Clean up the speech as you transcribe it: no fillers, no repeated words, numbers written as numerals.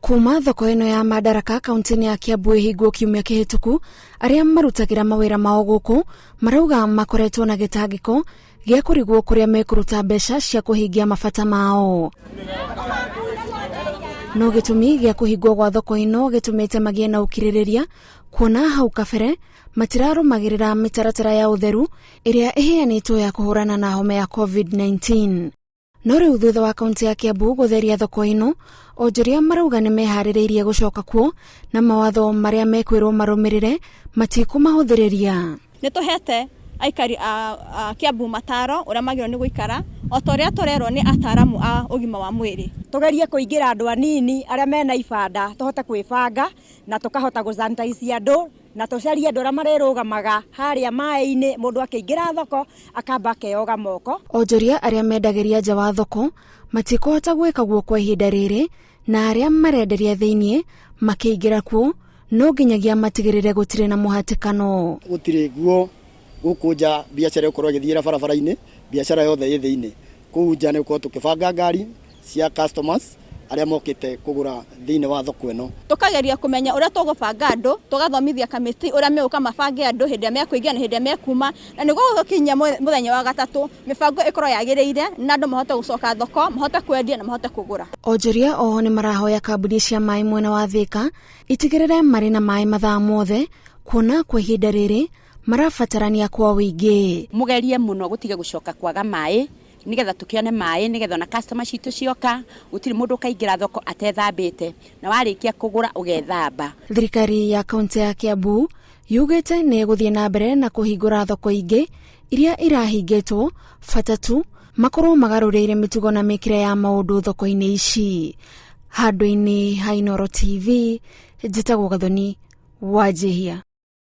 Kuma thoko ĩno ya Madaraka kaunti-inĩ ya Kiambu ĩhingwo kiumia kĩhĩtũku, arĩa marutagĩra mawĩra mao gũkũ marauga makoretwo na gĩtangĩko gĩa kũrigwo kũrĩa mekũruta mbeca cia kũhingia mabata mao. No gĩtũmi gĩa kũhingwo gwa thoko ĩno gĩtũmĩte magĩe na ũkirĩrĩria kuona hau kabere matirarũmagĩrĩra mĩtaratara ya ũtheru ĩrĩa ĩheanĩtwo ya kũhũrana na homa ya COVID-19. No rĩu thutha wa kaunti ya Kiambu gũtheria thoko ĩno, onjoria marauga nĩ meharĩrĩirie gũcoka kuo na mawatho marĩa mekwĩrwo marũmĩrĩre matikũmahũthĩrĩria. Nĩ tũhete aikari a, a Kiambu mataro ũrĩa magĩrĩirwo nĩ gũikara o ta ũrĩa tũrerwo nĩ ataramu a ũgima wa mwĩrĩ. Tũgerie kũingĩra andũ anini arĩa mena ibanda tũhote kwĩbanga na tũkahota gũ sanitize andũ na tũcarie andũ arĩa marĩrũgamaga harĩa maĩ-inĩ mũndũ akĩingĩra thoko akamba akeyoga moko. Onjoria arĩa mendagĩria nja wa thoko matikũhota gwĩka guo kwa ihinda rĩrĩ na arĩa marenderia thĩiniĩ makĩingĩra kuo no nginyagia matigĩrĩre gũtirĩ na mũhatĩkano. Gũtirĩ nguo gũkũ nja biacara ĩgũkorwo ĩgĩthiĩra barabara-inĩ, biacara yothe ĩ thĩinĩ. Kũu nja nĩ gũkorwo tũkĩbanga ngari cia customers arĩa mokĩte kũgũra thĩinĩ wa thoko ĩno. Tũkageria kũmenya ũrĩa tũgũbanga andũ, tũgathomithia kamĩtĩ ũrĩa megũka mabange andũ hĩndĩ ĩrĩa mekũingĩra na hĩndĩ ĩrĩa mekuma, na nĩguo gũgĩkinya mũthenya wa gatatũ, mĩbango ĩkorwo yagĩrĩire na andũ mahote gũcoka thoko, mahote kwendia na mahote kũgũra. Onjoria oho nĩ marahoya kambuni cia maĩ mwena wa Thika itigĩrĩre marĩ na maĩ mathaa mothe kuona kwa ihinda rĩrĩ marabatarania kwa ũingĩ. Mũgerie mũno gũtige gũcoka kwaga maĩ nĩgetha tũkĩone maĩ nĩgetha ona customer citũ cioka gũtirĩ mũndũ ũkaingĩra thoko atethambĩte na warĩkia kũgũra ũgethamba. Thirikari ya kaunti ya Kiambu yugĩte nĩ ĩgũthiĩ na mbere na kũhingũra thoko ingĩ iria irahingĩtwo bata tu makorwo magarũrĩire mĩtugo na mĩkĩre ya maũndũ thoko-inĩ ici. Handũ-inĩ ha Inooro TV, njĩtagwo Gathoni Wanjihia.